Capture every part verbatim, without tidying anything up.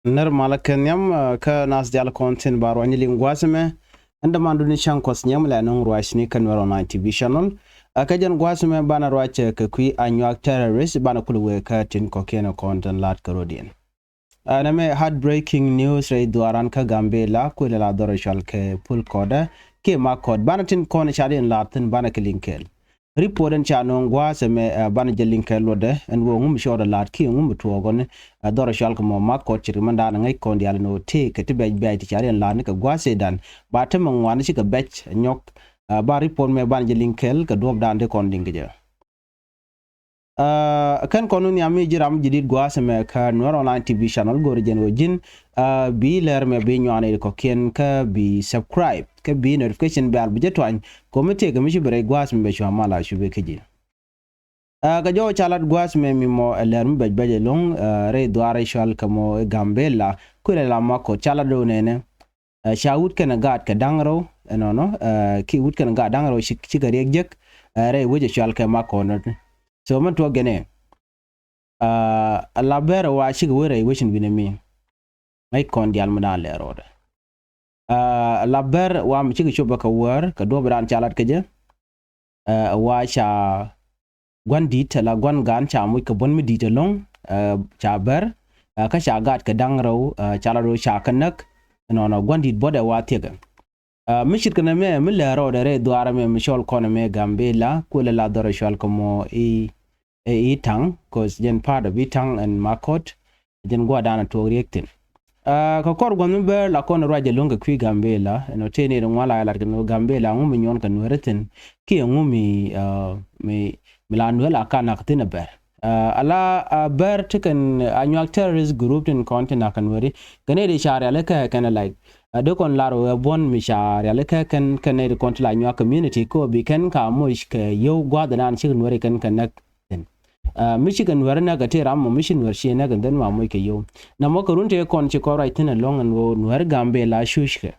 Nɛr malä kɛ nhiam, ɛ, kä nath diaal kɔn thi̱n ba ruacni liŋ gua̱a̱th ɛmɛ. Ɛn dämandu ni cäŋ kuɔth nhiam lɛ nöŋ ruacni kä Nuɛr Online T V channel. Ɛ, kä jɛn gua̱a̱th ɛmɛ banɛ ruac kɛ kui̱ Anyuak terrorist banɛ kulɛ wee kä tin kɔ̱kiɛn kɔn tin la̱t kä rɔ̱diɛn. Ɛ, nɛmɛ heartbreaking news rɛy dhuaaran kä Gambela kuël la dhɔr cɔal kɛ Pul Kɔdɛ kiɛ Makɔt banɛ tin kɔn ca diɛn la̱t thi̱n banɛ kɛ liŋ kɛɛl. Report ɛn ca nööŋ gua̱a̱th ɛmɛ, ɛ, banɛ jɛ liŋ kɛ luɔtdɛ ɛn ɣöö ŋu mi cɔɔdɛ la̱t kiɛ ŋu mi tuɔɔk ɣɔni, ɛ, dhɔr cɔal kɛ mɔ Makɔt ci ri mɛndan ŋäc kɔn diaal ɛn ɣöö tëëkɛ ti bɛc bɛc ti ca riɛn la̱t ni kɛ gua̱a̱th ëëdan. Ba te mi ŋuan ci kɛ bɛc nyɔk, ɛ, ba report mɛ banɛ jɛ liŋ kɛɛl kɛ duɔ̱ɔ̱pdan ti kɔn liŋ kɛ jɛ. Ɛ, kɛn kɔn ni nhiam mi ji̱ ram ji̱ di̱t gua̱a̱th ɛmɛ kä Nuɛr Online T V channel go̱o̱rɛ jɛn ɣöö ji̱n, ɛ, bi lɛr mɛ bi nyuan ɛ kɔ̱kiɛn kä bi subscribe kä bi notification bell bi jɛ tuany. Komi tëëkɛ mi ci bi rɛy gua̱a̱th mɛ bɛ cua mal a cubi kä ji̱. Ɛ, kɛ jɔw ca lat gua̱a̱th mɛ mi mɔ ɛ lɛr mi bɛc bɛc ɛlɔ̱ŋ, ɛ, rɛy dhuaar ɛ cɔal kɛ mɔ ɛ Gambela kuël ɛ la Makɔt ca lat do̱ nɛnɛ. Ɛ, ca wut kɛn ɛ gaat kɛ da̱ŋ rɛw ɛnɔnɔ, ɛ, ki wut kɛn ɛ gaat da̱ŋ rɛw ci, cikɛ riɛk jek, ɛ, rɛy wec ɛ cɔal kɛ Makɔt nɔt. So mɛn tuɔk gɛnɛ, ɛ, la bɛr ɛ wa cikɛ wee rɛy wec in wi̱nɛ mi. Ŋäc kɔn diaal mi da̱a̱n lɛ rɔɔdɛ. Ɛ, la bɛr wa mi cikɛ cop bä kɛ wäär kɛ duɔ̱ɔ̱p ɛ daan ca lat kɛ jɛ. Ɛ, wa ca gua̱n di̱t ala gua̱n gaan ca moc kɛ buɔ̱n mi di̱t ɛlɔ̱ŋ, ɛ, ca bɛr, ɛ, kä ca gaat kɛ da̱ŋ rɛw, ɛ, ca la rɛw ca kɛ näk. Ɛnɔnɔ gua̱n di̱t buɔ̱t ɛ wa thiɛkɛ. Ɛ, mi ce̱tkɛ nɛmɛ mi lɛ rɔɔdɛ rɛy dhuaarɛ mɛ mi cɔl kɔn ɛmɛ Gambela kuël la dhɔr cɔal kɛ mɔ i̱, i̱ Taŋ, 'cause jɛn part of i̱ Taŋ ɛn Makɔt. Jɛn gua̱a̱r da̱a̱n a tuɔɔk riek thi̱n. Ɛ, kɛ kɔr gua̱n mi bɛr la kɔn ruac jɛ luŋ kɛ kui̱ Gambela ɛn ɔ tëë ni ri ŋuan la lat kɛ ni Gambela ŋu mi nyuɔn kɛ Nuɛri thi̱n kiɛ ŋu mi, ɛ, mi, mi la Nuɛr la ka nak thi̱n ɛ bɛr. Ɛ, ala, ɛ, bɛr ti kɛn Anyuak terrorist group tin kɔn ti nak kɛ Nuɛri kɛ ni ri ca riali kɛ kɛn ɛ lac. Ɛ, dee kɔn lar wee buɔ̱n mi ca riali kɛ kɛn kɛn ni ri kɔn ti la Anyuak community kɛ ɔ bi kɛn ka moc kɛ yio̱w gua̱a̱th da̱a̱n cik Nuɛri kɛn kɛ näk. Thi̱n. Ɛ, mi cikɛ Nuɛr näk ɛ ti ram mɔ mi ci Nuɛr ci näk ɛn dhɛn ma moc kɛ yio̱w. Namɔ kɛ run tëë kɔn ci kɔn ruac thi̱n ɛlɔ̱ŋ ɛn ɣöö Nuɛr Gambela cuckɛ.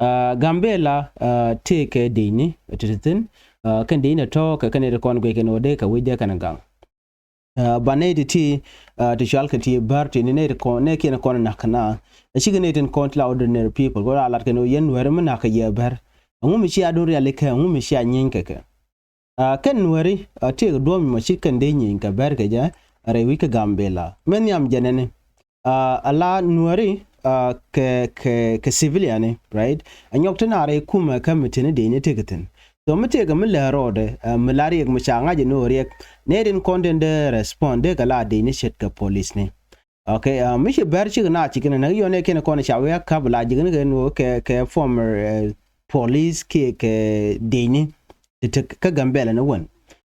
Ɛ, Gambela, ɛ, tëëkɛ dicni ti ti thi̱n. Ɛ, kɛn dicni tɔ̱ kɛ kɛn iti kɔn guic kɛn ɣöö dee kɛ wi̱c dee kɛn gaŋ. Ɛ, ba nɛy ti ti, ɛ, ti cual kɛ ti bär ti ni nɛy ti kɔn nɛy kiɛn kɔn nak kɛ na. Ɛ cikɛ nɛy tin kɔn ti la ordinary people kɛ ɣöö la lat kɛn ɣöö yɛn Nuɛr mi nak kɛ yɛ bär. Ɛŋu mi cia dun rialikä, ɛŋu mi cia nyieeny kɛ kɛ. Ɛ, kɛn Nuɛri, ɛ, tëëkɛ duɔ̱ɔ̱p mi mɔ ci kɛn dee nyieny kɛ bɛr kɛ jɛ, ɛ, rɛy wi̱c kä Gambela. Mɛ nhiam jɛ nɛni. Ɛ, ala Nuɛri, ɛ, kɛ, kɛ, kɛ civilian ni, right? Ɛ nyɔk ti na rɛy kumɛ kä mi tini dee ni tëëkɛ thi̱n. So mi tëëkɛ mi lɛ rɔɔdɛ, ɛ, mi la riɛk mi ca ŋa̱c ni ɣöö riɛk. Nɛy tin kɔn tin dee respond dee kɛ la dee ni ce̱tkɛ police ni. Ok, ɛ, mi ci bɛr cik na cik kɛn näk yɔn ɛ kɛn kɔn ca wee a kap la ji̱k ni kɛn wee kɛ, kɛ former, ɛ, police kiɛ kɛ dicni ti te kä Gambela ni wän.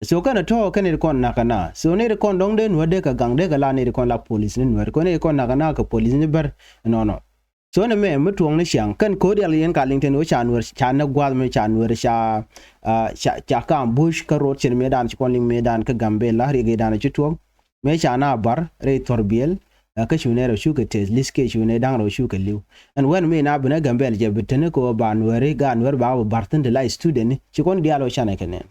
So kɛn tɔ̱ kɛn iti kɔn nak kɛ na. So ni iti kɔn dɔ̱ŋ dee Nuɛr dee kɛ gaŋ dee kɛ la ni iti kɔn la police ni Nuɛr. Kɔn iti kɔn nak kɛ na kɛ police ni bär nɔnɔ. So ni mɛ mi tuɔ̱ŋ ni ciaŋ kɛn ko̱r dial yɛn ka liŋ tɛn wee ca Nuɛr ca näk gua̱a̱th mi ca Nuɛr ca, ɛ, ca, ca ka ambush kä road cin mëëdan ci kɔn liŋ mëëdan kä Gambela riɛk idan ci tuɔ̱ŋ. Mëë ca na bar rɛy thuɔ̱r biël, ɛ, kä cu nɛy rɛw cukɛ tɛth li̱th kiɛ cu nɛy da̱ŋ rɛw cukɛ li̱w. Ɛn wɛn mëë na bi nɛ Gambela jɛ bi teni kɛ ɣöö ba Nuɛri, gaat Nuɛri ba bi bar thi̱n ti la student ni. Ci kɔn diaal ɣöö canɛ kɛ nɛn.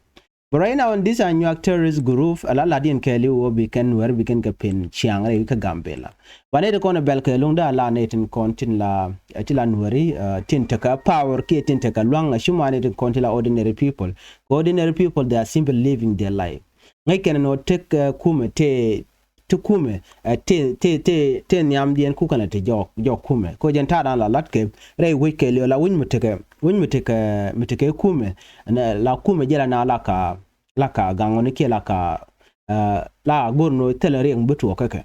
But right now in this Anyuak terrorist group, ɛ la la̱t yɛn kɛɛliw ɣöö bi kɛn Nuɛri bi kɛn kɛ pen ciaŋ rɛy kä Gambela. Ba nɛy ti kɔn ɛ bɛl kɛ luŋ da la nɛy tin kɔn tin la, ɛ, ti la Nuɛri, ɛ, tin tekɛ power kiɛ tin tekɛ lua̱ŋ, ɛ, cuma nɛy tin kɔn ti la ordinary people. Kɛ ordinary people, they are simply living their life. Ŋäc kɛn nɔ tek, ɛ, kumɛ tëë ti kumɛ, ɛ, tëë, tëë, tëë, tëë nhiamdiɛn kukɛ nɛ ti jɔk, jɔk kumɛ. Ko jɛn ta̱a̱dan la latkɛ rɛy wec kɛɛliw la wec mi tekɛ, wec mi tekɛ, mi tekɛ kumɛ. Nɛ la kumɛ jɛ la na la ka, la ka gaŋ ɣɔni kiɛ la ka, ɛ, la go̱r nɔ thilɛ riɛk mi bi tuɔɔk kä kɛ.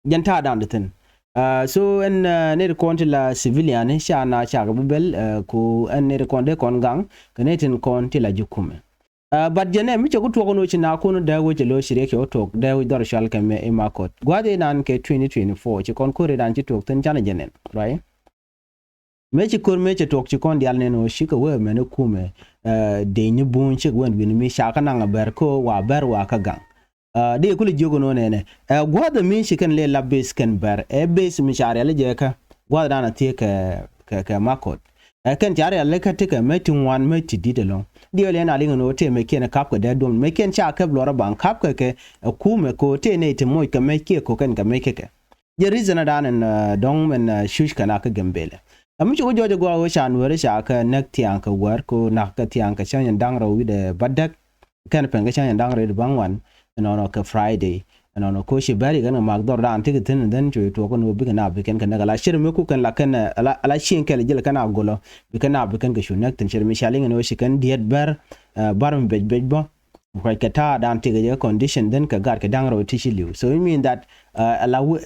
Jɛn ta̱a̱dan di thi̱n. Ɛ, so ɛn, ɛ, nɛy ti kɔn ti la civilian ni ca na cakɛ bi bɛl, ɛ, ko ɛn nɛy ti kɔn dee kɔn gaŋ kɛ nɛy tin kɔn ti la ji̱ kumɛ. Ɛ, but jɛn ɛ mi cɛ ku tuɔk ni wä ci na kun dee wä cɛ lo̱c ci riɛk cɛ wä tuɔk dee wä dhɔr cual kɛ mɛ i̱ Makɔt. Gua̱th inan kɛ twenty twenty-four ci kɔn ko̱r inan ci tuɔk thi̱n canɛ jɛ nɛn, right? Mëë ci ko̱r mëë cɛ tuɔk ci kɔn diaal nɛn wä cikɛ wee mɛn i̱ kumɛ, ɛ, dee ni buny cikɛ wee wi̱n mi ca kä naŋ a bɛr kä wa bɛr wa kä gaŋ. Ɛ, dee kulɛ jiök inɔ nɛnɛ. Ɛ, gua̱th mi ci kɛn lɛ la base kɛn bɛr. Ɛ base mi ca riali jɛ kä gua̱th dan a thiee kɛ, kɛ, kɛ Makɔt. Ɛ kɛn ca riali kä ti kɛ mec ti ŋuan mec ti di̱t ɛlɔ̱ŋ. Diɛw lɛ na liŋ inɔ tëë mec kiɛn kap kɛ dee duɔm. Mec kiɛn ca kɛp luɔrä baŋ kap kɛ kɛ, ɛ, kumɛ ko tëë nɛy ti moc kɛ mec kiɛ ko kɛn kɛ mec kɛ kɛ. Jɛ reason dan in dɔŋ mɛn cuc kɛn a kä Gambela. Ɛ mi ci wä jɔɔc a gɔaa wä ca Nuɛri ca kɛ näk thiaŋ kɛ wäär ko nak kɛ thiaŋ kɛ cäŋ in da̱ŋ rɛw wi̱dɛ bädäk. Kɛn pɛn kɛ cäŋ in da̱ŋ rɛw wi̱dɛ bäŋuan. Ɛnɔnɔ kɛ Friday. Ɛnɔnɔ ko ci bɛri kɛn kɛ mak dhɔr dan ti kɛ thi̱n in then cuɛ tuɔk kɛn wä bikɛ nap bi kɛn kɛ näk ala cir mi ku kɛn la kɛn ala cieŋ kɛl jil kɛn a golo. Bikɛ nap bi kɛn kɛ cu näk thi̱n cir mi ca liŋ in wä ci kɛn diet bɛr. Bär mi bec bec bä. Kuac kɛ ta̱a̱ dan tekɛ jɛ condition then kɛ gat kɛ da̱ŋ rɛw ti ci li̱w. So it mean that ala wä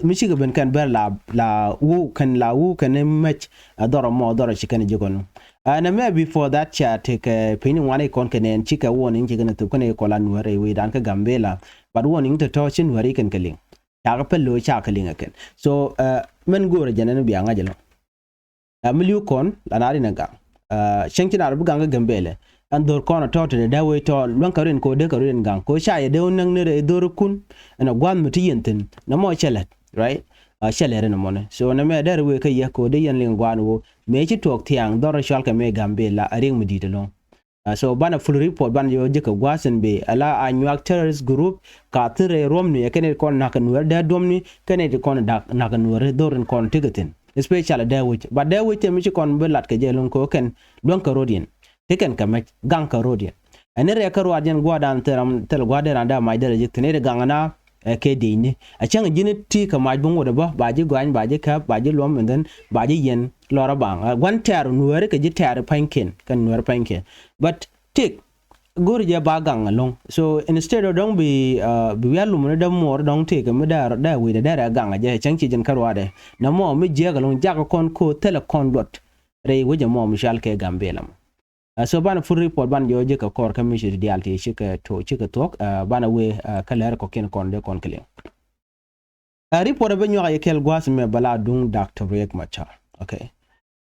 mi cikɛ ben kɛn ber la la wä kɛn la wä kɛn mɛc. Dhɔrɔ mɔ dhɔrɔ ci kɛn ji̱ kɔn. Ɛn ɛmɛ before that ca tekɛ piny ni ŋuan ikɔn kɛ nɛn cikɛ warning cikɛ ni thop kɛn ikɔn la Nuɛri wee dan kɛ Gambela. But warning tɔ̱tɔ̱ ci Nuɛri kɛn kɛ liŋ. Cakɛ pɛl lo̱o̱ cakɛ liŋ ɛ kɛn. So mɛn go̱o̱rɛ jɛn ɛn bia ŋa̱c ɛlɔ. Ɛ mi li̱w kɔn la na rin ɛ gaŋ. Cäŋ ci na rɔ bi gaŋ kä Gambela. Ɛn dho̱r kɔn ɛ tɔ̱ te dee dee wec tɔ̱ luäŋ kɛ rin ko dee kɛ rin gaŋ ko ca yɛ dee wä näŋ ni rɛ i̱ dho̱r ikun. Ɛn ɛ gua̱th mi ti yɛn thi̱n nɛ mɔ cɛ lɛt, right? Cɛ lɛt rin ɛmɔni so nɛ mɛ dee rɛ wee kä yɛ ko dee yɛn liŋ gua̱a̱n wä mëë ci tuɔɔk thiaŋ dhɔr rɛ cual kɛ mëë Gambela a riŋ mi di̱i̱t ɛlɔ̱ŋ. So banɛ full report banɛ yɔ jek kɛ gua̱a̱th in bee ala a nyuak terrorist group. Ka thi̱n rɛy ruɔ̱mni ɛ kɛn it kɔn na̱k kɛ Nuɛɛr dee duɔ̱mni kɛn it kɔn na̱k kɛ Nuɛɛr dho̱r in kɔn tekɛ thi̱n. Especially dee wi̱c but dee wi̱c temi ci kɔn bi lat kɛ jɛ luŋ kɛ kɛn luäŋ kɛ rot yɛn. Ti kɛn kɛ mɛc gaŋ kɛ rot yɛn. Ɛn ni rɛɛ kä ruaat yɛn gua̱a̱r dan thil gua̱a̱r dee ran dee mac dee rɛ jek thi̱n it gaŋ na. Ɛ kɛ dec ni a cäŋ ji̱n ti kɛ mac bi ŋot ɛ bä ba ji̱ gɔany ba ji̱ käp ba ji̱ luɔm and then ba ji̱ yɛn lɔr a baŋ. Gua̱n tɛɛr Nuɛɛri kɛ ji̱ tɛɛr pa̱nykiɛn kɛ Nuɛɛri pa̱nykiɛn. But tik go̱r jɛ ba gaŋ ɛlɔ̱ŋ. So instead of dɔ̱ŋ bi bi wi̱i̱ alum ni dämuɔɔr dɔ̱ŋ tëëkɛ mi dee dee wi̱i̱dɛ dee rɛ gaŋ jɛ cäŋ ci jɛn kä ruaadɛ. Nɛ mɔ mi jiɛɛk ɛlɔ̱ŋ jakä kɔn ko̱o̱t thilɛ kɔn luɔt. Rɛy wecɛ mɔ mi cual kɛ Gambela mɔ. So banɛ full report banɛ jɔɔc jɛ kɛ kɔr kä mi ci diaal ti cikɛ tuɔk cikɛ tuɔk banɛ wee kä lɛr kɔkiɛn kɔn dee kɔn kɛ liŋ. Ɛ report ɛ bä nyuak a yɛ kɛl gua̱a̱th mɛ bä la duŋ Doctor Riek Machar. Okay.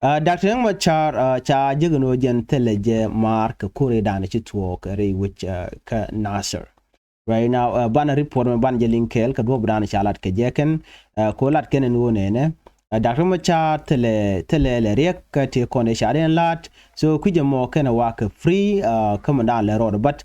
Doctor Riek Machar ca jek ni wä jɛn thilɛ jɛ maar kɛ kuri dan ci tuɔɔk rɛy wec kä Nasir. Right now banɛ report mɛ banɛ jɛ liŋ kɛl kɛ duɔp dan ca lat kɛ jɛ kɛn ko lat kɛn ni wä nɛnɛ. Doctor Machar thilɛ thilɛ lɛ riɛk kä ti kɔn ɛ ca den lat so kui̱cɛ mɔ kɛn ɛ wa kɛ free kä mɛ dan lɛ rɔɔd but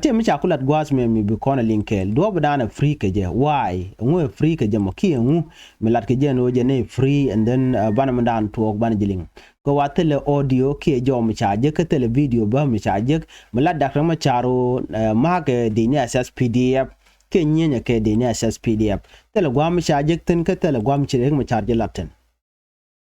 Tim mi ca ku lat gua̱a̱th mɛ mi bi kɔn a liŋ kɛɛl duɔ̱ɔ̱p dan a free kɛ jɛ. Why? Ɛŋu ɛ free kɛ jɛ mɔ kiɛ ɛŋu? Mi lat kɛ jɛ ni wä jɛ ni free and then banɛ mi dan tuɔɔk banɛ jɛ liŋ. Kɛ wa thilɛ audio kiɛ jɔw mi ca jek kä thilɛ video bä mi ca jek mi lat Doctor Machar wä ma̱a̱k ɛ dec ni S S P D F kiɛ nyieenyɛ kɛ dec ni S S P D F. Thilɛ gua̱a̱m mi ca jek thi̱n kä thilɛ gua̱a̱m mi ci Riek Machar jɛ lat thi̱n.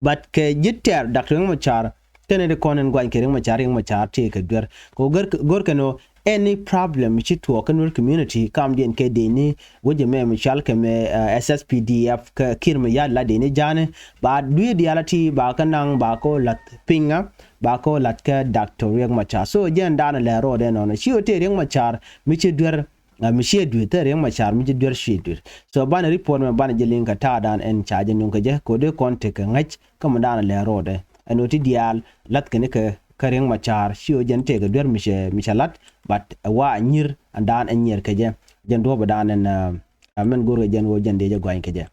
But kɛ ji̱ tɛɛr Doctor Riek Machar kɛnɛ ti kɔn in guany kɛ Riek Machar Riek Machar tëë kɛ duer kɛ go̱r kɛn ɣöö any problem ci tuɔɔk kä Nuer community kamdiɛn kɛ dee ni wecɛ mɛ mi cual kɛ mɛ S S P D F kɛ Kiir mi ya̱t la dee ni ja̱a̱ni ba dui̱ diaal a ti ba kä naŋ ba kä lath piŋa ba kä lath kɛ Doctor Riek Machar. So jɛn daanɛ lɛ road ɛnɔnɔ ci ɣöö tëë Riek Machar mi ci duer. Mi ciɛ dui̱r thil Riek Machar mi ci duer ciɛ dui̱r. So banɛ report mɛ banɛ jɛ liŋ kɛ ta̱a̱ dan ɛn ca jɛ nuŋ kɛ jɛ kɛ ɣöö dee kɔn tekɛ ŋäc kä mi dan lɛ road ɛ ɛn ɣöö ti diaal lath kɛn kɛ kä Riek Machar ci ɣöö jɛn tekɛ duer mi cɛ mi cɛ lat. But ɛ wa nyir ɛn dan ɛn nyier kɛ jɛ jɛn duɔ̱ɔ̱p ɛ dan ɛn ɛ mɛn go̱r kɛ jɛn ɣöö jɛn dee jɛ gɔany kɛ jɛ.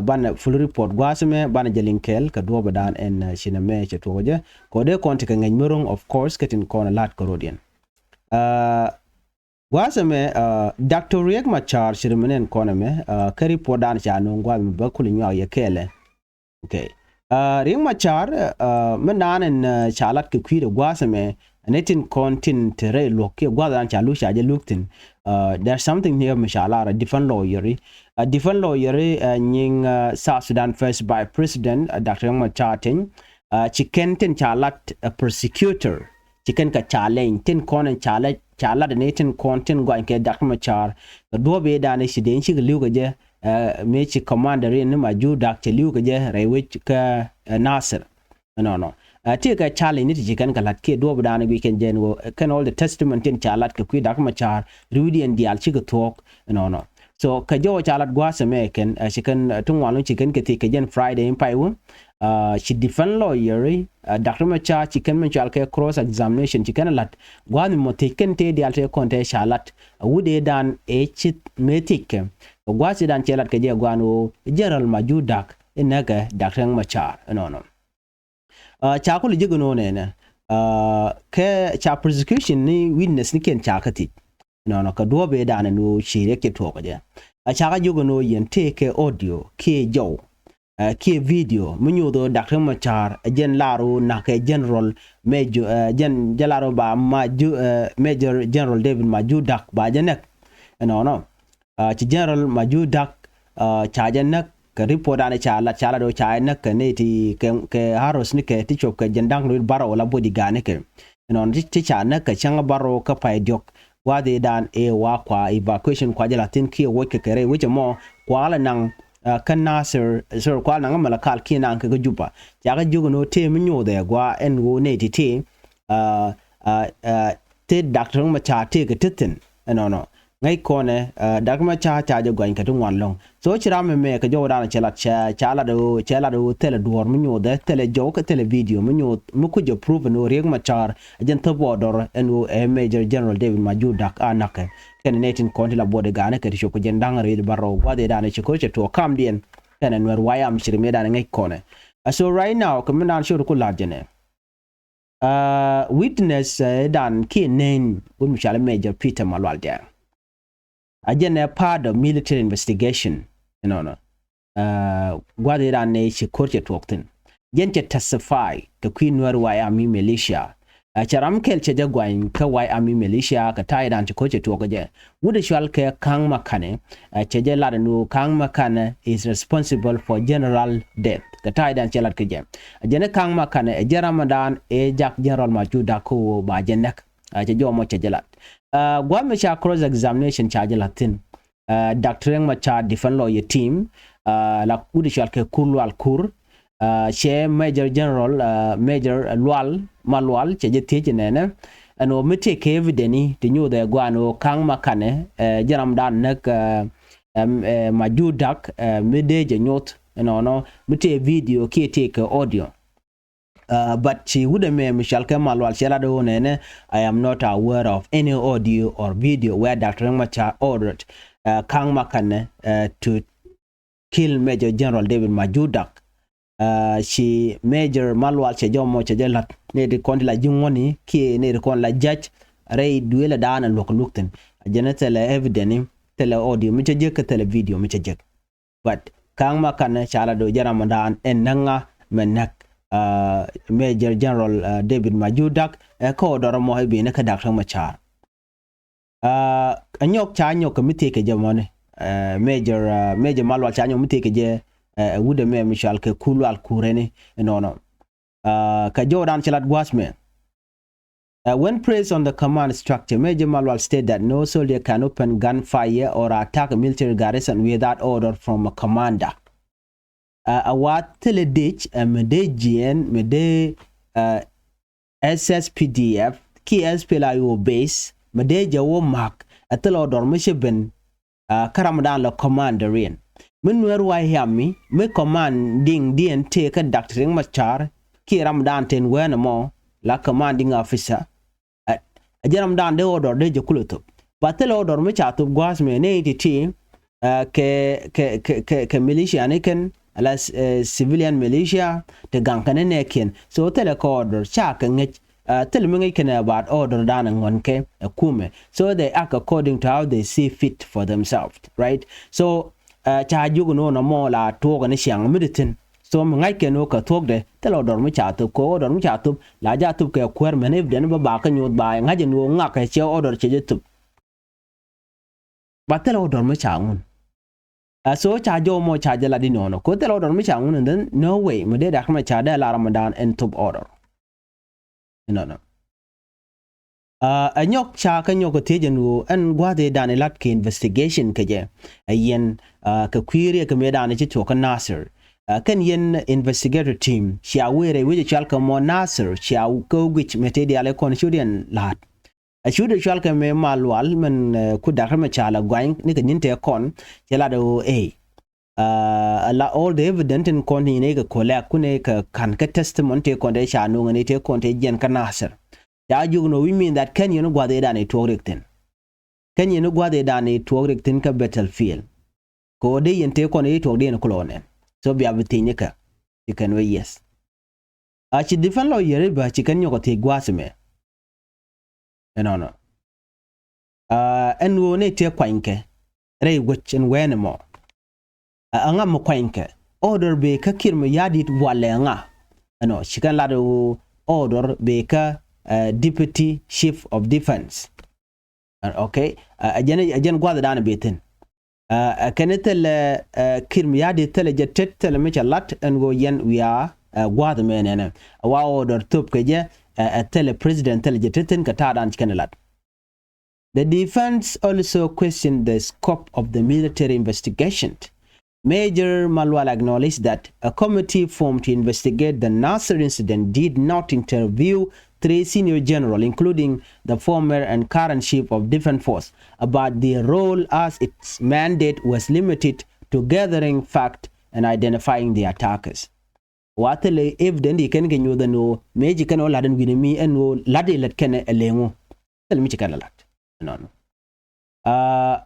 Banɛ full report gua̱a̱th mɛ banɛ jɛ liŋ kɛɛl kɛ duɔ̱ɔ̱p ɛ dan ɛn ci nɛ mɛ cɛ tuɔk kɛ jɛ kɛ ɣöö dee kɔn tekɛ ŋäc mi ro̱ŋ of course kɛ tin kɔn ɛ la̱t kɛ road yɛn. Gua̱a̱th ɛmɛ Doctor Riek Machar ci ri mi nɛn kɔn ɛmɛ kä report dan ca no̱o̱ŋ gua̱a̱th mi bä kul nyuak yɛ kɛɛlɛ. Okay. Riek Machar mi naan ɛn ca lat kɛ kui̱dɛ gua̱a̱th ɛmɛ ni tin kɔn tin te rɛy luɔ̱k kiɛ gua̱a̱th dan ca luk ca jɛ luk thi̱n. There's something here mi ca lar a defend lawyer. A defend lawyer nyiŋ South Sudan First Vice President Doctor Riek Machar Teny. Ci kɛn tin ca lat a prosecutor. Ci kɛn kɛ challenge tin kɔn in ca lat ca lat ni tin kɔn tin guany kɛ Doctor Machar. Kɛ duɔ̱ɔ̱p i̱ dan i̱ ci den cikɛ li̱w kɛ jɛ mëë ci commander in ni Majur Dak cɛ li̱w kɛ jɛ rɛy wec kä Nasir. Ɛnɔnɔ ti kɛ challenge ni ti ci kɛn kɛ lat kiɛ duɔ̱ɔ̱p i̱ dan i̱ guic kɛn jɛ ni wä kɛn all the testimony tin ca lat kɛ kui̱ Doctor Machar ri̱wdiɛn diaal cikɛ thuɔ̱ɔ̱k. Ɛnɔnɔ. So kɛ jɔwä ca lat gua̱a̱th ɛmɛ kɛn ɛ ci kɛn ti ŋuan lo̱ŋ ci kɛn kɛ thiec kɛ jɛn Friday in pay wä. Ci defend lawyer Doctor Machar ci kɛn mɛ cual kɛ cross examination ci kɛn lat gua̱a̱th mi mɔ thiec kɛn tëë diaal tëë kɔn tëë ca lat a wut ëë dan ëë ci mëë thiec kɛ. Kɛ gua̱a̱th ci dan cɛ lat kɛ jɛ gua̱a̱n ɣöö General Majur Dak in nɛkɛ Doctor Machar ɛnɔnɔ. Ca kulɛ ji̱ gɛ no̱o̱ŋ nɛnɛ kɛ ca prosecution ni witness ni kiɛn ca kä thiec. Nɔnɔ kɛ duɔ̱ɔ̱p ëë danɛ ni ɣöö ci Riek cɛ tuɔɔk kɛ jɛ. Ɛ cakɛ jiök ɛn ɣöö yɛn tëëkɛ audio kiɛ jɔw, ɛ, kiɛ video mi nyoth ɣöö Doctor Riek Machar ɛ jɛn lar ɣöö näkɛ General Major, ɛ, jɛn, jɛn lar ɣöö ba Maju, ɛ, Major General David Majur Dak ba jɛ näk. Ɛnɔnɔ, ɛ, ci General Majur Dak, ɛ, ca jɛ näk kɛ report dan ca lat, ca lat ɣöö ca jɛ näk kɛ nɛy ti kɛ, kɛ arrows ni kɛ ti cop kɛ jɛn da̱ŋ rɛw wi̱cdɛ bärɔw la bodyguard ni kɛ. Ɛnɔnɔ ti, ti ca näk kɛ cäŋ bärɔw kä pay diɔ̱k. Gua̱thidan ëë wa kua evacuation kua jɛ la̱th thi̱n kiɛ woc kɛ kɛ rɛy wec ɛmɔ kua lɛ naŋ, ɛ, kä Nasir, sorry, kua lɛ naŋ kä Malakal kiɛ naŋ kɛ kä Juba. Cakɛ jiök ɛn ɣöö tëë mi nyothɛ gua̱a̱ ɛn ɣöö nɛy ti̱ti̱, ɛ, ɛ, ɛ, tëë Doctor Riek Machar tëëkɛ te thi̱n. Ɛnɔnɔ, ŋäc kɔnɛ, ɛ, Doctor Riek Machar ca jɛ gɔny kɛ ti ŋuan ɛlɔ̱ŋ. So ci ram ɛmɛ kɛ jɔwdan cɛ lat, cɛ, ca lat ɣöö, cɛ lat ɣöö thilɛ duɔ̱ɔ̱r mi nyothɛ, thilɛ jɔw kɛ thilɛ video mi nyoth mi kucɛ proof ɛn ɣöö Riek Machar ɛ jɛn thop order ɛn ɣöö ɛ Major General David Majur Dak a näkɛ kɛnɛ nɛy tin kɔn ti la bodyguard ni kɛ ti cop kɛ jɛn da̱ŋ rɛw wi̱cdɛ bärɔw. Gua̱thidan ɛ ci ko̱r cɛ tuɔɔk kamdiɛn kɛnɛ Nuɛr White Army ci ri mëëdan ŋäc kɔnɛ. Ɛ, so right now kɛ mi dan ci rɔ ku la̱t jɛ nɛ, ɛ, witness, ɛ, dan kiɛ nɛn wut mi cɔal Major Peter Malual Dɛŋ. A jɛn ɛ part of military investigation, you know, nɔ. Ɛ, gua̱thidan ëë ci ko̱r cɛ tuɔɔk thi̱n. Jɛn cɛ testify kɛ kui̱ Nuɛr White Army militia. Ɛ, cɛ ram kɛl cɛ jɛ gɔany kä White Army militia kɛ ta̱ydan ci ko̱r cɛ tuɔɔk kɛ jɛ. Wut ɛ cɔal kɛ Kaŋ Makani, ɛ, cɛ jɛ lat ɛn ɣöö Kaŋ Makani is responsible for general death. Kɛ ta̱ydan cɛ lat kɛ jɛ. Ɛ, jɛn ɛ Kaŋ Makani ɛ jɛn ramdan ëë jak General Majur Dak kä ɣöö ba jɛ näk. Ɛ, cɛ jɔw ɛmɔ cɛ jɛ lat. Ɛ, gua̱a̱th mi ca cross examination ca jɛ la̱th thi̱n. Ɛ, Doctor Riek Machar defense lawyer team, ɛ, la wut ɛ cɔal kɛ Kur Lual Kur, ɛ, cɛ Major General, ɛ, Major Lual Malual cɛ jɛ thiec nɛnɛ. Ɛn ɣöö mi tëëkɛ evidence ti nyothɛ gua̱a̱n ɣöö Kaŋ Makani, ɛ, jɛn ramdan näk, ɛ, ɛ, ɛ, Majur Dak, ɛ, mi dee jɛ nyoth, ɛnɔnɔ, mi tëë video kiɛ tëëkɛ audio. Ɛ, but ci wut ɛmɛ mi cɔal kɛ Malual cɛ lat ɣöö nɛnɛ, I am not aware of any audio or video where Doctor Riek Machar ordered, ɛ, Kaŋ Makani, ɛ, to kill Major General David Majur Dak. Ɛ, ci Major Malual cɛ jɔw ɛmɔ cɛ jɛ la̱th. Nɛy ti kɔn ti la ji̱ ŋuɔ̱tni kiɛ nɛy ti kɔn la judge rɛy duëël ɛ da̱a̱n ɛ luɔ̱k luɔ̱k thi̱n. Ɛ jɛn ɛ thilɛ evidence, thilɛ audio mi cɛ jek kɛ thilɛ video mi cɛ jek. But Kaŋ Makani ca lat ɣöö jɛn ramdan ɛ näk ŋa mɛ näk, ɛ, Major General, ɛ, David Majur Dak, ɛ, kä order ɛmɔ ɛ bi̱i̱ni kä Doctor Riek Machar. Ɛ, ɛ nyɔk ca nyɔk kɛ mi thiec kɛ jɛ mɔni, ɛ, Major, ɛ, Major Malual ca nyɔk mi thiec kɛ jɛ, ɛ, ɛ wut ɛmɛ mi cɔal kɛ Kur Lual Kur ɛni, ɛnɔnɔ. Ɛ, kɛ jɔwdan cɛ lat gua̱a̱th mɛ. Uh, when pressed on the command structure, Major Malual state that no soldier can open gunfire or attack a military garrison without order from a commander. Uh, a wa thilɛ dec, uh, mi dee jiɛn, mi dee, uh, S S P D F kiɛ S P L A I O base, mi dee jɛ wä mak, a thilɛ order mi ci ben, kä ramdan la commanderian. Mi Nuɛr White Army, mi commanding diɛn tëë kä Doctor Riek Machar kiɛ ramdan tin wɛn ɛmɔ la commanding officer. Ɛ jɛ ramdan dee order dee jɛ kulɛ thop. Ba thilɛ order mi ca thop gua̱a̱th mɛ nɛy ti̱ti̱, kɛ, kɛ, kɛ, kɛ, kɛ militia ni kɛn, ala civilian militia ti gaŋ kɛn nɛɛkiɛn. So thilɛ kɛ order ca kɛ ŋäc. Thil mi ŋäc kɛn about order dan ɛ ŋuɔ̱n kɛ ɛ kumɛ. So they act according to how they see fit for themselves, right? So ca jiök ni ɣöö nɔmɔ la tuɔɔk ni ciaŋ mi di thi̱n. So mi ŋa̱c kɛn ɣöö kɛ thuɔ̱kdɛ thil order mi ca thop, kɛ order mi ca thop la ja thop kɛ kuäär mɛn if den bä ba kä nyuɔth ba ŋa̱c ɛn ɣöö ŋakɛ cɛ order cɛ jɛ thop. Ba thil order mi ca ŋun. So ca jɔw mɔ ca jɛ la di nɔnɔ kɛ thil order mi ca ŋun, and then no way mi dee dak mi ca dee la ramdan ɛn thop order. Nɔnɔ. Ɛ nyɔk ca kä nyɔk kä thiec ɛn ɣöö ɛn gua̱th ëë dan ilat kɛ investigation kɛ jɛ. Ɛ yɛn kɛ kui̱ riɛk kɛ mëë dan i̱ ci tuɔk kä Nasir. Kɛn yɛn investigator team cia wëë rɛy wec ɛ cual kɛ mɔ Nasir cia kä guic mɛ tëë diaal ɛ kɔn ciöt yɛn la̱a̱t. Ɛ ciöt ɛ cual kɛ mɛ Malual mɛn ku da̱k kä mɛ ca la guany ni kɛ nyin tëë kɔn cɛ lat ɛ ɣöö ëë. Ala all the evidence tin kɔn ti nyin ɛ kɛ kolɛk kun ɛ kɛ ka̱n kä testimony tëë kɔn tëë ca no̱o̱ŋ ɛ ni tëë kɔn tëë jiɛn kä Nasir. Ca jiök ni ɣöö wi̱i̱ min that kɛn yɛn gua̱th ëë dan i̱ tuɔɔk riɛk thi̱n. Kɛn yɛn gua̱th ëë dan i̱ tuɔɔk riɛk thi̱n kä battlefield. Kɛ ɣöö dee yɛn tëë kɔn i̱ tuɔɔk dee yɛn kulɔɔk nɛn. So bia bi thiec ni kɛ. Ci kɛn wee yes. A ci defense lawyer i̱ bä ci kɛn nyɔk ɛ thiec gua̱a̱th mɛ. Ɛnɔnɔ. Ɛn ɣöö ni tëë kuanykɛ. rɛy wec ɛn wɛɛni mɔ. Ɛ ŋa mi kuanykɛ order bɛ kä Kiir Mayardit walɛ ŋa? Ɛnɔ ci kɛn lat ɣöö order bɛ kä Deputy Chief of Defence. Okay. Ɛ jɛn, ɛ jɛn gua̱th dan bɛ thi̱n. Ɛ kɛn thilɛ Kiir Mayardit thilɛ jɛ tet thilɛ mi cɛ lat ɛn ɣöö yɛn wiaa gua̱th mɛ nɛnɛ. Ɛ wa order thop kɛ jɛ ɛ thilɛ president thilɛ jɛ tet thi̱n kɛ ta̱a̱ dan ci kɛn lat. The defense also questioned the scope of the military investigation. Major Malual acknowledged that a committee formed to investigate the Nasser incident did not interview three senior generals, including the former and current chief of defense force, about their role, as its mandate was limited to gathering facts and identifying the attackers. Wa thilɛ evidence di kɛn kɛ nyuɔth ɛn ɣöö mëë ci kɛn ɣöö la̱t ɛn wi̱ni mi ɛn ɣöö la̱t ilɛt kɛn ɛ leŋ ɣöö thilɛ mi ci kɛn ɛ la̱t. Ɛnɔnɔ.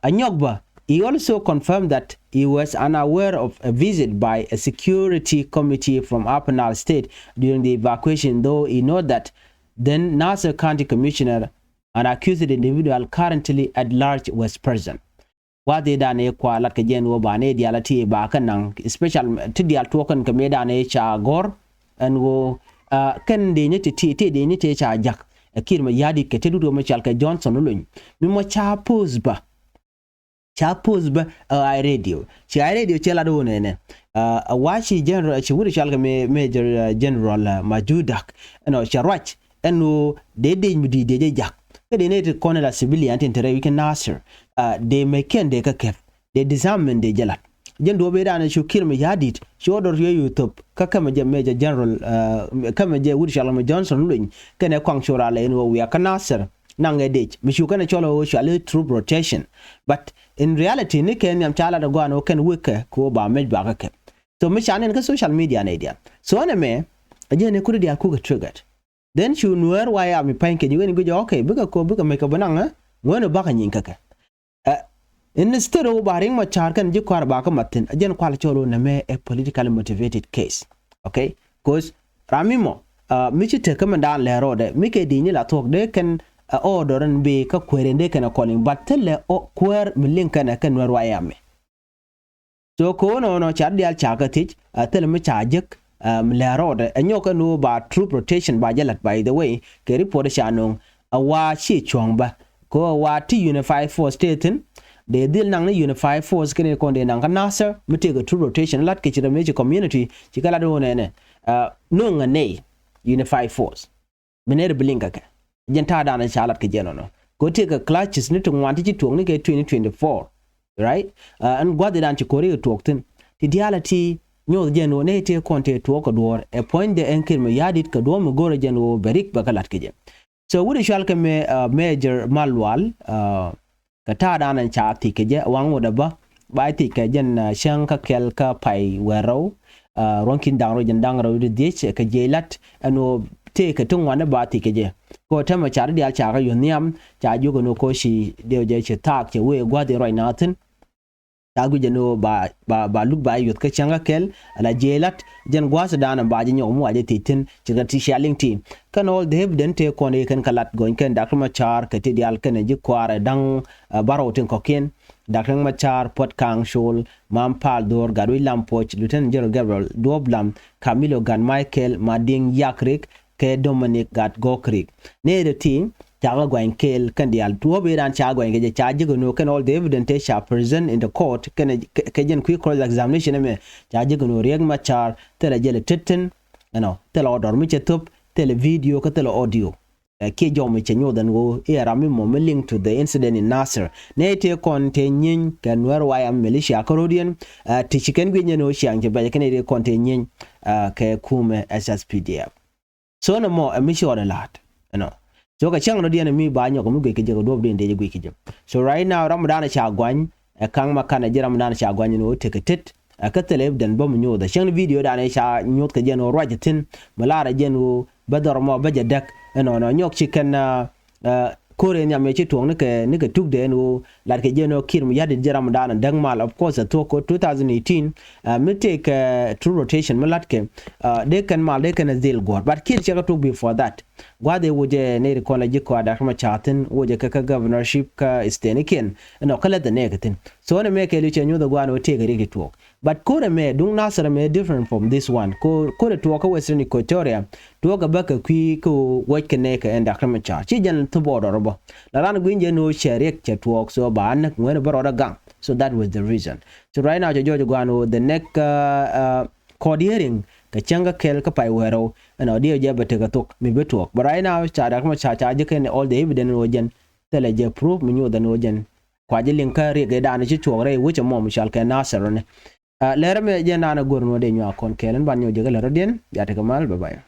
Ɛ nyɔk bä, he also confirmed that he was unaware of a visit by a security committee from Upper Nile State during the evacuation, though he noted that then Nasser County Commissioner, an accused individual currently at large, was present. Gua̱th ëë dan ëë kua lat kɛ jɛn ɣöö ba nɛy diaal a ti ba kä naŋ, especial ti diaal tuɔɔk kɛn kɛ mëë dan ëë ca gɔ̱r ɛn ɣöö kɛn dee ni ti ti ti dee ni ti ca jak ɛ Kiir Mayardit kɛ ti dut ɣöö mi cɔal kɛ Johnson Olony mi mɔ ca post bä. Ca post bä ɛ Eye Radio, ci Eye Radio cɛ lat ɣöö nɛnɛ ɛ wa ci general ci wut cɔal kɛ Major General Majur Dak ɛnɔ cɛ ruac ɛn ɣöö dee dec mi di̱i̱t dee jɛ jak. Kä dee nɛy ti kɔn ɛ la civilian tin te rɛy wi̱c kä Nasir dee mec kɛn dee kä kɛp, dee disarmament dee jɛ lat. Jɛn duɔ̱ɔ̱p ëë dan ɛ cu Kiir Mayardit cu order riɔ̱ yu thop kä kämɛ jɛ Major General, kämɛ jɛ wut cɔal kɛ Johnson Olony kɛnɛ kɔaŋ cu ral ɛn ɣöö wiaa kä Nasir naŋ ɛ dec mi cu kɛnɛ cɔl ɣöö cɔal i̱ troop rotation. But in reality ni kɛ nhiam ca lat ɛ gɔaa ɛn ɣöö kɛn wekɛ kɛ ɣöö ba mec ba kä kɛp. So mi ca nɛn kä social media nɛy diaal. So ɛn ɛmɛ ɛ jɛn ɛ kut i̱ diaal kukɛ triggered. Then cu Nuɛɛr White Army pa̱ny kɛ ji̱ wen guic ɛ okay bikɛ kop bikɛ mec kɛ bi naŋ ɛ ŋuɛn ɛ bakä nyiny kä kɛ. Ɛ instead ɣöö ba Riek Machar kɛn ji̱ kɔaar ba kä mat thi̱n ɛ jɛn kual cɔl ɣöö nɛmɛ ɛ politically motivated case. Okay. Cause ram mi mɔ mi ci tek kä mɛn daan lɛr rɔɔdɛ mi kɛ di̱i̱ni la thuɔ̱k dee kɛn ɛ order in bi kä kueer in dee kɛn ɛ calling, but thilɛ kueer mi liŋ kɛn ɛ kɛn Nuɛɛr White Army. So kɛ ɣöö nɔnɔ ca diaal ca kɛ thiec ɛ thilɛ mi ca jek ɛ mi lɛr rɔɔdɛ ɛ nyɔk kɛn ɣöö ba troop rotation ba jɛ la̱t, by the way, kɛ report ca nöŋ ɛ wa ci cuɔ̱ŋ bä kɛ ɣöö ɛ wa ti unified force tëë thi̱n. Dee dhil naŋ ni unified force kɛn kɔn dee naŋ kä Nasir mi tëëkɛ troop rotation la̱t kɛ ci rɛ mëë ci community ci kɛ la̱t ɣöö nɛnɛ ɛ nöŋ ɛ nɛy unified force. Bi nɛr bi liŋ kä kɛ jɛn ta̱a̱ danɛ ca lat kɛ jɛn nɔnɔ. Kɛ ɣöö tëëkɛ clashes ni ti ŋuan ti ci tuɔɔk ni kɛ twenty twenty-four. Right. Ɛn gua̱th i̱ dan ci ko̱ri kɛ tuɔɔk thi̱n ti diaal a ti nyuɔth jɛn ɣöö nɛy tëë kɔn tëë tuɔɔk kɛ duɔ̱ɔ̱r ɛ puɔ̱nydɛ ɛn Kiir Mayardit kɛ duɔ̱ɔ̱r mi go̱rɛ jɛn ɣöö bɛ Riek bɛ kɛ la̱t kɛ jɛ. So wut i̱ cɔal kɛ Major Malual kɛ ta̱a̱ danɛ ca thiec kɛ jɛ waŋ wut ɛ bä ba thiec kɛ jɛn cäŋ kä kɛl kä pay wɛr rɛw. Ruɔ̱ŋkiɛn da̱ŋ rɛw ti dhiec kɛ jiɛc la̱t ɛn ɣöö tëëkɛ ti ŋuan i̱ ba thiec kɛ jɛ. Kɛ ɣöö täämɛ ca ri diaal ca kɛ yuɔ̱th nhiam ca jiök ɛn ɣöö koci dee jɛ ci thaak cɛ wee gua̱th in ruac naath thi̱n. Ca guic ɛn ɣöö ba ba luk ba yuɔ̱th kä cäŋ kä kɛl ala jiɛc la̱t jɛn gua̱a̱th dan ba jɛ nyɔk mi wa jɛ thiec thi̱n ci kɛ ti cia liŋ ti. Kɛn all the evidence tëë kɔn i̱ kɛn kɛ la̱t gɔny kɛn Dak Riek Machar kɛ ti diaal kɛn ji̱ kuaar ɛ da̱ŋ bärɔw tin kɔ̱kiɛn. Dak Riek Machar, Puɔt Kaŋ Col, Mam Pal Dhor, Gatwec Lam Puɔc, Lieutenant General Gabriel Duɔ̱ɔ̱p Lam, Camilo Gat Michael, Madiŋ Yak Riek kɛ Dominic Gat Gɔk Riek. Nɛy ti ti ca kɛ guany kɛɛl kɛn diaal duɔ̱ɔ̱p i̱ raan ca guany kɛ jɛ ca ji̱ kɛ no̱o̱k kɛn all the evidence tëë ca present in the court kɛn kɛ jɛn kui̱ cross examination ɛmɛ ca ji̱ kɛ no̱o̱k Riek Machar thilɛ jɛl ɛ tet thi̱n. Ɛnɔ thilɛ order mi cɛ thöp, thilɛ video kä thilɛ audio. Ɛ kiɛ jɔw mi cɛ nyuɔth ɛn ɣöö i̱ ɛ ram mi mɔ mi liŋ to the incident in Nasir. Nɛy tëë kɔn tëë nyieeny kɛ Nuɛr White Army militia kärɔ̱diɛn. Ɛ ti ci kɛn guic nyɛn ɣöö ciaŋ cɛ bɛc kɛn nɛy tëë kɔn tëë nyieeny kɛ kumɛ S S P D F. So nɔmɔ ɛ mi ci ɣɔn ɛ la̱a̱t ɛnɔ. So kɛ cäŋ rɔ̱diɛn ɛ mi ba nyɔk ɛ mi guic kɛ jɛ kɛ duɔ̱ɔ̱pdiɛn dee jɛ guic kɛ jɛ. So right now ram dan ɛ ca guany ɛ ka̱ŋ ma kanɛ ji̱ ram dan ɛ ca guany ɛn ɣöö tekɛ tet. Ɛ kä thilɛ evidence bä mi nyoth ɛ cäŋ ni video dan ɛ ca nyoth kɛ jɛn ɣöö ruac ɛ thi̱n mi lar ɛ jɛn ɣöö bä dhɔr mɔ bä jɛ däk. Ɛnɔnɔ nyɔk ci kɛn ɛ Ko̱r ɛ nhiam ɛ ci tuɔɔk ni kɛ, ni kɛ tuk dee ɛn ɣöö lat kɛ jiɛn ɣöö Kiir mi ya̱t dit ji̱ ram dan däk mal. Of course, ɛ thuɔ̱k kɛ two thousand eighteen, mi tëëk kɛ true rotation mi la̱t kɛ, dee kɛn mal, dee kɛn ɛ dhil guɔ̱r. But Kiir cɛ kɛ tuk before that. Gua̱th ɛ wocɛ nɛy ri kɔn la ji̱ kɔaar dak ma ca̱a̱ thi̱n, wocɛ kɛ kä governorship kä state ni kiɛn. Ɛnɔ kä lät ɛ nɛɛkɛ thi̱n. So ɛn ɛ mɛ kɛɛl i̱ cɛ nyuɔ̱th ɛ gua̱a̱n ɣöö tëëkɛ riɛk ti tuɔɔk. But ko̱r ɛmɛ duŋ Nasir ɛmɛ different from this one. Ko̱r, ko̱r ɛ tuɔɔk kä Western Equatoria, tuɔɔk ɛ bä kɛ kui̱ kä wec kɛ nɛɛkɛ ɛn dak kä ma ca̱a̱. Ci jɛn thop order bä. La ran gui̱ny jɛ ni ɣöö cɛ riɛk cɛ tuɔɔk, so ba näk ŋuɛn bä rɔɔdɛ gaŋ. So that was the reason. So right now cɛ jɔɔc gua̱a̱n ɣöö the next, uh, uh, court hearing kɛ cäŋ kä kɛl kä pay wɛɛrɛw. Ɛnɔ diɛ jɛ bɛ tekɛ thok mi bi tuɔɔk. But right now ca dak kä ma ca̱a̱ ca ji̱ kɛn all the evidence ɣöö jɛn thilɛ jɛ proof mi nyuɔth ɛn ɣöö jɛn kua ji̱ liŋ kä riɛk ëëdan ci cuɔɔk rɛy wec ɛmɔ mi cɔal kɛ Nasir ni. Lɛr ɛmɛ jɛn daanɛ go̱r nuɔ̱ɔ̱dɛ nyuak kɔn kɛɛl in ban nyɔk jɛ kä lät rɔ̱diɛn. Bia tekɛ mal, bye bye.